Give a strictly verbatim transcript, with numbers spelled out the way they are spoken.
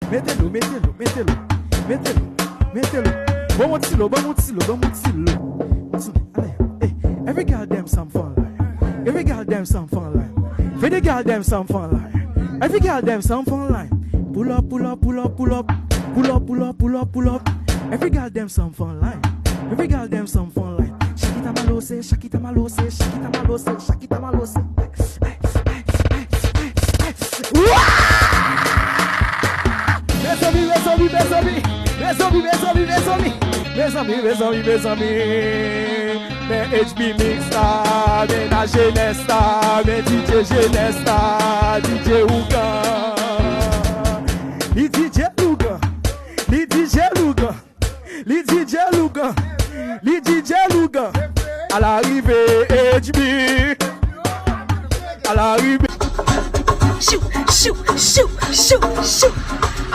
Mete lo, mete lo, mete lo, mete lo, mete lo. Ban m yon ti lo, ban m yon ti lo, ban m yon ti lo. Tande, ale, hey. Every goddamn song fun line. Every goddamn song fun line. Every goddamn song fun line. Every goddamn song fun line. Pull up, pull up, pull up, pull up. Pull up, pull up, pull up, pull up. Every goddamn song fun line. Every goddamn song fun line. Shakita malose, shakita malose, shakita malose, shakita malose. Mezanmi, mezanmi, mezanmi. Mezanmi, mezanmi, mezanmi. Mezanmi, mezanmi, mezanmi. Men H B Mix la, men la jenès la, men D J jenès la, D J Ougan. Li D J Ougan. Li D J Ougan. Li D J Ougan. Li D J Ougan. À l'arrivée, H B. À l'arrivée. Shoo, shoo, shoo, shoo, shoo.